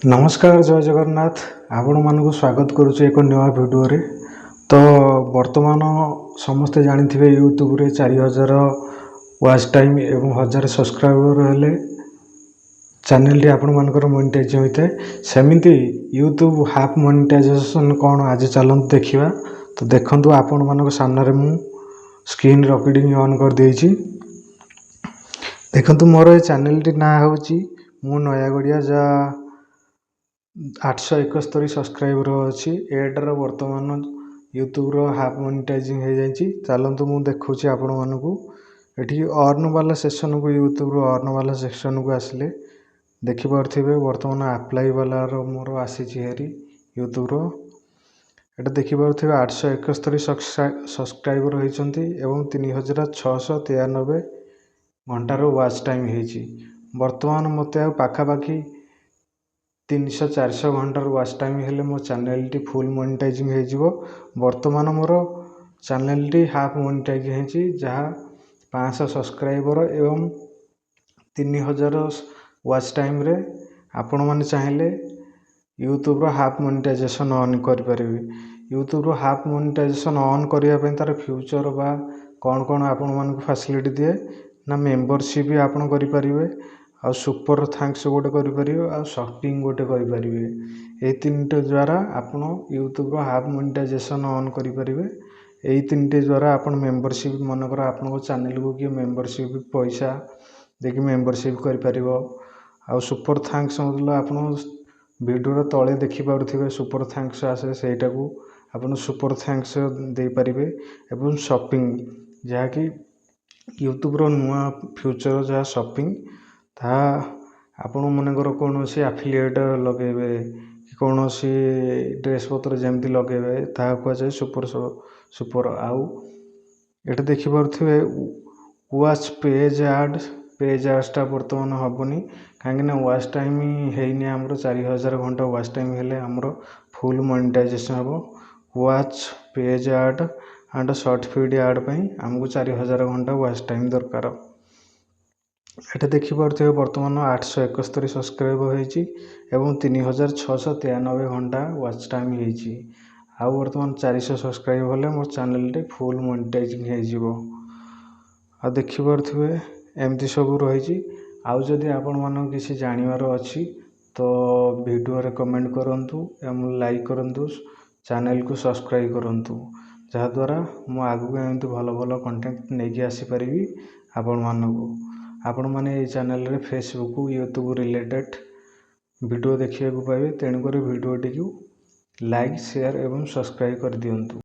ନମସ୍କାର, ଜୟ ଜଗନ୍ନାଥ। ଆପଣମାନଙ୍କୁ ସ୍ୱାଗତ କରୁଛି ଏକ ନୂଆ ଭିଡ଼ିଓରେ। ତ ବର୍ତ୍ତମାନ ସମସ୍ତେ ଜାଣିଥିବେ, ୟୁଟ୍ୟୁବରେ 4000 ୱାଚ୍ ଟାଇମ୍ ଏବଂ 1000 ସବସ୍କ୍ରାଇବର ହେଲେ ଚ୍ୟାନେଲଟି ଆପଣମାନଙ୍କର ମନିଟାଇଜ୍ ହୋଇଥାଏ। ସେମିତି ୟୁଟ୍ୟୁବ୍ ହାଫ୍ ମନିଟାଇଜେସନ୍ କ'ଣ, ଆଜି ଚାଲନ୍ତୁ ଦେଖିବା। ତ ଦେଖନ୍ତୁ, ଆପଣମାନଙ୍କ ସାମ୍ନାରେ ମୁଁ ସ୍କ୍ରିନ୍ ରେକର୍ଡ଼ିଂ ଅନ୍ କରିଦେଇଛି। ଦେଖନ୍ତୁ, ମୋର ଏ ଚ୍ୟାନେଲଟି ନାଁ ହେଉଛି ମୁଁ ନୟାଗଡ଼ିଆ, ଯାହା 871 ସବସ୍କ୍ରାଇବର ଅଛି। ଏଇଟାର ବର୍ତ୍ତମାନ ୟୁଟ୍ୟୁବ୍ର ହାଫ୍ ମନିଟାଇଜିଂ ହେଇଯାଇଛି। ଚାଲନ୍ତୁ, ମୁଁ ଦେଖାଉଛି ଆପଣମାନଙ୍କୁ। ଏଠି ଅର୍ନ ବାଲା ସେକ୍ସନକୁ, ୟୁଟ୍ୟୁବ୍ର ଅର୍ନ ବାଲା ସେକ୍ସନକୁ ଆସିଲେ ଦେଖିପାରୁଥିବେ, ବର୍ତ୍ତମାନ ଆପ୍ଲାଏ ବାଲାର ମୋର ଆସିଛି ହେରି ୟୁଟ୍ୟୁବ୍ର। ଏଇଟା ଦେଖିପାରୁଥିବେ, 871 ସବସ୍କ୍ରାଇବର ହେଇଛନ୍ତି ଏବଂ 3693 ଘଣ୍ଟାର ୱାଚ୍ ଟାଇମ୍ ହେଇଛି। ବର୍ତ୍ତମାନ ମୋତେ ଆଉ ପାଖାପାଖି 300-400 ଘଣ୍ଟାର ୱାଚ୍ ଟାଇମ୍ ହେଲେ ମୋ ଚ୍ୟାନେଲଟି ଫୁଲ୍ ମନିଟାଇଜିଂ ହେଇଯିବ। ବର୍ତ୍ତମାନ ମୋର ଚ୍ୟାନେଲଟି ହାଫ୍ ମନିଟାଇଜ୍ ହେଇଛି, ଯାହା 500 ସବସ୍କ୍ରାଇବର ଏବଂ 3000 ୱାଚ୍ ଟାଇମ୍ରେ ଆପଣମାନେ ଚାହିଁଲେ ୟୁଟ୍ୟୁବ୍ର ହାଫ୍ ମନିଟାଇଜେସନ୍ ଅନ୍ କରିପାରିବେ। ୟୁଟ୍ୟୁବ୍ର ହାଫ୍ ମନିଟାଇଜେସନ୍ ଅନ୍ କରିବା ପାଇଁ ତା'ର ଫିଚର୍ ବା କ'ଣ କ'ଣ ଆପଣମାନଙ୍କୁ ଫାସିଲିଟି ଦିଏ ନା, ମେମ୍ବରସିପ୍ ଆପଣ କରିପାରିବେ, ଆଉ ସୁପର thanks ଗୋଟେ କରିପାରିବେ, ଆଉ ସପିଂ ଗୋଟେ କରିପାରିବେ। ଏଇ ତିନିଟି ଦ୍ୱାରା ଆପଣ ୟୁଟ୍ୟୁବ୍ର ହାଫ୍ ମନିଟାଇଜେସନ୍ ଅନ୍ କରିପାରିବେ। ଏଇ ତିନିଟି ଦ୍ୱାରା ଆପଣ ମେମ୍ବରସିପ୍, ମନେକର ଆପଣଙ୍କ ଚ୍ୟାନେଲକୁ କିଏ ମେମ୍ବରସିପ୍ ପଇସା ଦେଇକି ମେମ୍ବରସିପ୍ କରିପାରିବ। ଆଉ ସୁପର thanks ମତଲବ ଆପଣ ଭିଡ଼ିଓର ତଳେ ଦେଖିପାରୁଥିବେ, ସୁପର thanks ଆସେ, ସେଇଟାକୁ ଆପଣ ସୁପର thanks ଦେଇପାରିବେ। ଏବଂ ସପିଂ, ଯାହାକି ୟୁଟ୍ୟୁବ୍ର ନୂଆ ଫିଚର୍, ଯାହା ସପିଂ, ତାହା ଆପଣ ମନେକର କୌଣସି ଆଫିଲିଏଟ୍ ଲଗାଇବେ କି କୌଣସି ଡ୍ରେସ୍ ପତ୍ର ଯେମିତି ଲଗାଇବେ, ତାହା କୁହାଯାଏ ସୁପର ସୁପର ଆଉ ଏଠି ଦେଖିପାରୁଥିବେ ୱାଚ୍ ପେଜ୍ ଆଡ଼୍। ପେଜ୍ ଆଡ଼୍ସଟା ବର୍ତ୍ତମାନ ହେବନି, କାହିଁକିନା ୱାଚ୍ ଟାଇମ୍ ହେଇନି ଆମର। 4000 ଘଣ୍ଟା ୱାଚ୍ ଟାଇମ୍ ହେଲେ ଆମର ଫୁଲ୍ ମନିଟାଇଜେସନ୍ ହେବ। Watch page ad and short feed ad ପାଇଁ ଆମକୁ 4000 ଘଣ୍ଟା ୱାଚ୍ ଟାଇମ୍ ଦରକାର। ଏଠି ଦେଖିପାରୁଥିବେ, ବର୍ତ୍ତମାନ 871 ସବସ୍କ୍ରାଇବର ହେଇଛି ଏବଂ 3693 ଘଣ୍ଟା ୱାଚ୍ ଟାଇମ୍ ହେଇଛି। ଆଉ ବର୍ତ୍ତମାନ 400 ସବସ୍କ୍ରାଇବ୍ ହେଲେ ମୋ ଚ୍ୟାନେଲଟି ଫୁଲ୍ ମନିଟାଇଜିଂ ହେଇଯିବ। ଆଉ ଦେଖିପାରୁଥିବେ, ଏମିତି ସବୁ ରହିଛି। ଆଉ ଯଦି ଆପଣମାନଙ୍କୁ କିଛି ଜାଣିବାର ଅଛି, ତ ଭିଡ଼ିଓରେ କମେଣ୍ଟ କରନ୍ତୁ ଏବଂ ଲାଇକ୍ କରନ୍ତୁ, ଚ୍ୟାନେଲକୁ ସବସ୍କ୍ରାଇବ୍ କରନ୍ତୁ, ଯାହାଦ୍ୱାରା ମୁଁ ଆଗକୁ ଏମିତି ଭଲ ଭଲ କଣ୍ଟେଣ୍ଟ ନେଇକି ଆସିପାରିବି ଆପଣମାନଙ୍କୁ। ଆପଣମାନେ ଏଇ ଚ୍ୟାନେଲରେ ଫେସବୁକ୍, ୟୁଟ୍ୟୁବ୍ ରିଲେଟେଡ଼୍ ଭିଡ଼ିଓ ଦେଖିବାକୁ ପାଇବେ। ତେଣୁକରି ଭିଡ଼ିଓଟିକୁ ଲାଇକ୍, ସେୟାର ଏବଂ ସବସ୍କ୍ରାଇବ୍ କରିଦିଅନ୍ତୁ।